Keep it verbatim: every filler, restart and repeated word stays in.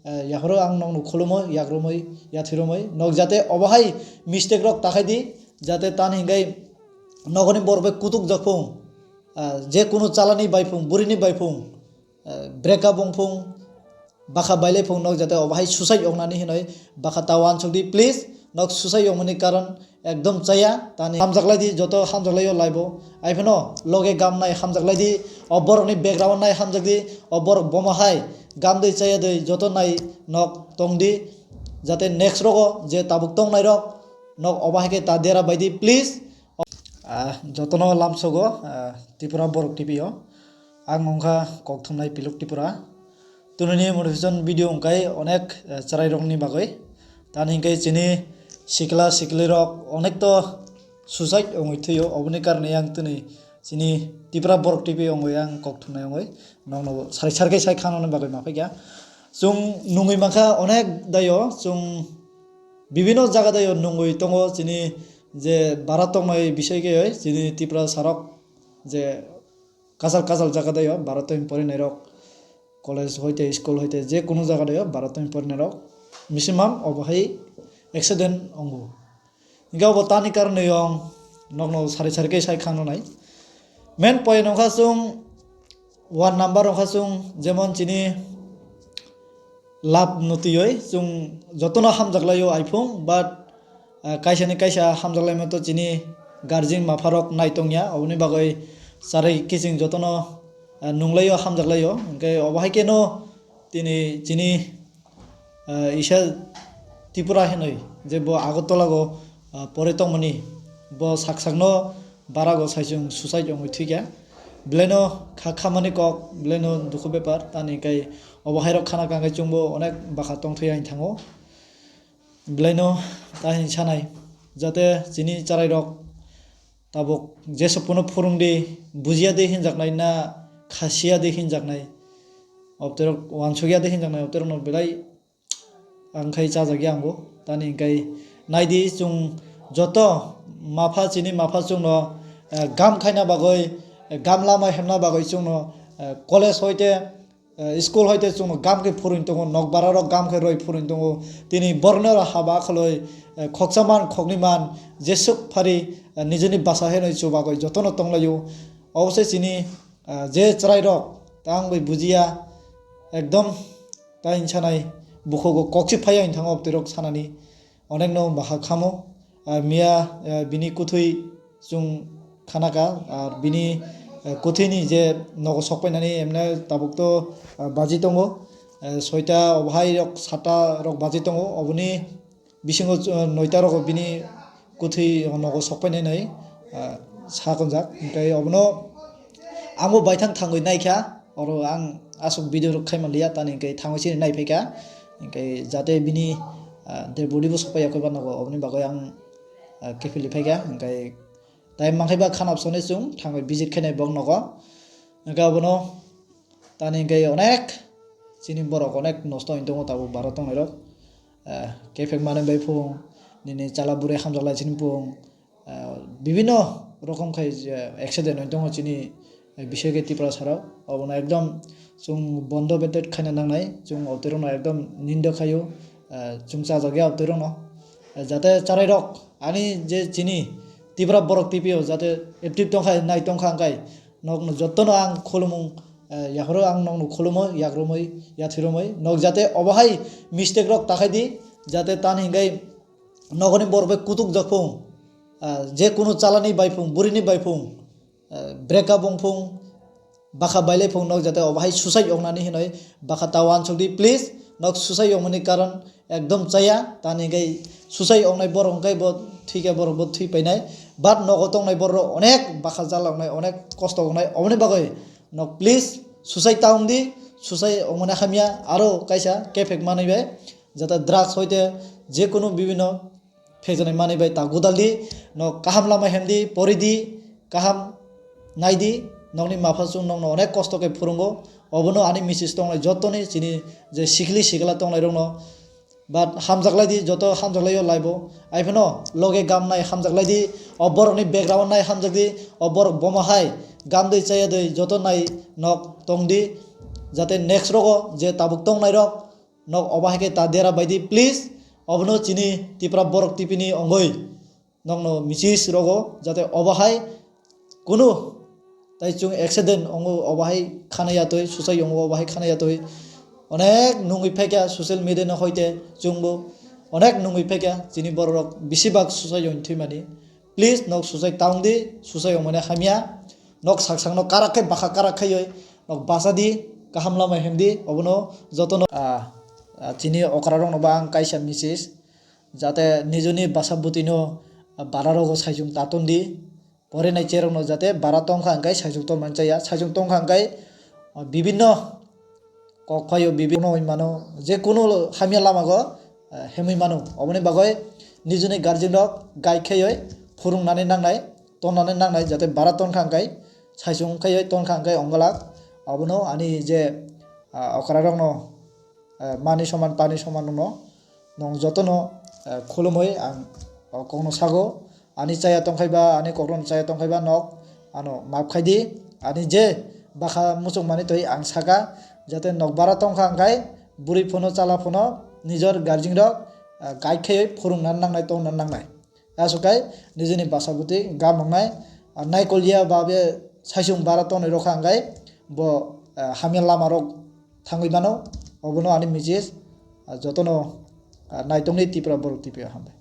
Eh, yaphoro ang nokno khulumwi, yakrumwi, yathwirumwi, nok jate obo hai mistake rok takhai di, jate tan hinkhai nokni borok bai kutuk jak phung, ah, je kunu chalani bai phung, burini bai phung, ah, break up wng phung, bakha bailai phung, nok jate obo hai suicide wngnani hinwi bakha ta uansuk di, please. Nok suicide wngmani karon ekdom chaya, tani hamjaklai di, joto hamjaklai o live o. Ai phano loge gam nai hamjaklai di, o borok ni background nai hamjak di, o borok bomo hai gam dei chaya dei joto nai nok tong di, jate next rogo je tabuk tong nai rok nok obo hai khe ta dera bai di, please. Ah, jotono lamsogo, ah, Tripura Borok T V o. Ang wngkha kokthumnai Pilok Tripura. Tunini motivation video wngkai onek, eh, chwrairokni bagwi. Tani hinkhe chini sikla siklirok onek to suicide wngwi thwio. Oboni karone ang tini chini Tripura Borok T V wngwi ang kokthumnai wngwi nokno sari sarkhe sai khanani bagwi ma phaikha. Chwng nungwi mankha onek daio, chwng bibino jaga daio nungwi tongo chini je bara tongnai bisai khe chini Tripura sarok je kachal kachal jaga daio bara tongwi porinai rok, college hoite school hoite je kunu jaga daio bara tongwi porinai rok maximum obo hai accident wngo. Hinkhe obo tani karone ang nokno sari sari khe sai khananai. Main point wngkha chwng one number wngkha chwng jemon chini love no twiwi chwng jotono hamjaklaio iphung, but, ah, kaisa ni kaisa hamjaklaima to chini guardian mapharok nai tongya, oboni bagwi sarai kiching jotono, ah, nunglaio, hamjaklaio. Hinkhe obo hai kheno tini chini, ah, isa Tripura hinwi je bo Agartala go, ah, pore tongmani bo sak sakno bara go sai chwng suicide wngwi thwikha. Belai no kha khamani kok, belai no dukhu bepar, tani hinkhe obo hairok khana kangkhe chwngbo onek bakha tongthai ani thango. Belaino ta hini sanai, jate chini chwrairok tabuk jesuk phano phwrwngdi, bujiya de hinjaknai na khasiya de hinjaknai, obterok wansukya de hinjaknai, obterokno belai ang khai chajakya ango. Tani hinkhe naidi chwng joto mapha chini mapha chwngno, eh, gam khaina bagwi, eh, gam lama hemna bagwi chwngno, eh, college hoite, eh, school hoite chwngno gam khe phurwng tongo, nok bararok gam khe roi phurwng tongo. Tini borokno haba khwlwi, eh, khoksa man, khoknwi man, jesuk phari, eh, nijini basa hinwi chubagwi jotono tonglaio. Obose chini, eh, je chwrairok tang bai bujiya, ekdom ta hinsanai bukhugo kokchi phaiya hinwi thango obterok sanani. Onekno baha khamo. Ah, miya, ah, bini kwthwi chwng khanaka, ar bini, ah, kwthwini je nogo sokpainani emne tabuk to, ah, baji tongo, ah, soita obo hai rok sata rok baji tongo, oboni bisingo, ah, noita rogo bini kwthwi nogo sokpainani, ah, sa konjak. Hinkhe obono angbo baithang thangwi naikha, oro ang aswk video rok khaima liya, tani hinkhe thangwi chini naiphaikha, hinkhe jate bini, ah, dead body bo sokpaiya khe ba nogo, oboni bagwi ang, ah, kiphilwi phaikha, hinkhe time mankhe ba khana bwsani chwng thangwi visit khainai bok nogo, hinkhe obono tani hinkhe onek chini borok onek nosto wng tongo tabuk bara tongnairok, ah, kephek manwi bai phung, nini chala bwrwi hamjaklai chini phung, ah, bibino rokom khai je accident wng tongo chini, eh, bishoke Tripura sarok. Obono ekdom chwng bondo betet khaina nangnai, chwng oterokno ekdom nindo khaio, ah, chwng chajakya oterokno. Eh, jate chwrairok ani je chini Tripura Borok T V o jate active tongkha, nai tongkha hwnkhe nokno jotono ang khulumung, eh, yaphoro ang nokno khulumo, yakrumwi, yathwirumwi, nok jate obo hai mistake rok takhai di, jate tan hinkhai nokni borok bai kutuk jak phung, ah, je kunu chalani bai phung, burini bai phung, ah, break up wng phung, bakha bailai phung, nok jate obo hai suicide wngnani hinwi bakha ta uansuk di, please. Nok suicide wngmani karon ekdom chaya, tani hinkhe suicide wngnai borok hinkhe bo thwikhe borok bo thwi painai, but nogo tongnai borok onek bakha jala wngnai, onek kosto wngnai, oboni bagwi nok please suicide ta wng di, suicide wngmani hamya, aro kaisa kephek manwi bai jate drugs hoite je kunu bibino phekjaknai manwi bai ta gudal di, nok kaham lama hem di, pori di, kaham nai di, nokni mapha chwng nokno onek kosto khe phwrwngo, obono ani message tongnai jotoni chini je sikli sikla tongnai rokno, but hamjaklai di, joto hamjaklai o live o, ai phano loge gam nai hamjaklai di, o borok ni background nai hamjak di, o borok bomo hai gam dei chaya dei joto nai nok tong di, jate next rogo je tabuk tongnai rok, nok obo hai khe ta dera bai di, please. Obono chini Tipra Borok T V ni ongoi nokno message rogo, jate obo hai kunu tai chwng accident ongo, obo hai khana yatwi, suchai ongo, obo hai khana yatwi. Onek nungwi phaikha social media no hoite chwngbo onek nungwi phaikha, chini bororok bisibak suchai on thwimani. Please, nok suchai ta wng di, suchai wngmani hamya. Nok sak sakno karak khai, bakha karak khaiwi nok basa di, kaham lama hem di, obono jotono, ah, ah, chini okrarokno bo ang kaisa message, jate nijoni bwsa bwtwino, ah, bararogo saichung ta ton di, porinai cherokno jate bara tongkha hwnkhe saichung tongmani chaya, saichung tongkha hwnkhe, ah, bibinno kok phaio, bibinno wngwi mano, je kunu hamya lamago, eh, hemwi mano. Oboni bagwi nijini guardian rok guide khaiwi phurungnani nangnai, tonnani nangnai, jate bara tonkha hwnkhe, saichung khaiwi tonkha hwnkhe ongolak. Obono ani je, ah, okrarokno, eh, mani soman, pani soman no, nwng jotono, eh, khulumwi ang o kokno sago. Ani chaya tongkhaiba, ani kokrokno chaya tongkhaiba nok ano maaf khai di. Ani je bakha muchung mani twi ang saka, jate nok bara tongkha hwnkhe bwrwi phano chala phano nijor guardian rok, ah, guide khaiwi phurungna nangnai, tongna nangnai. Aswk khai nijini bwsa bwtwi gam wngnai, ah, naikolya ba be saichung bara tongnai rok kha hwnkhe bo, ah, hamya lama rok thangwi mano. Obono ani message, ah, jotono, ah, naitongni Tipra Borok T V o hambai.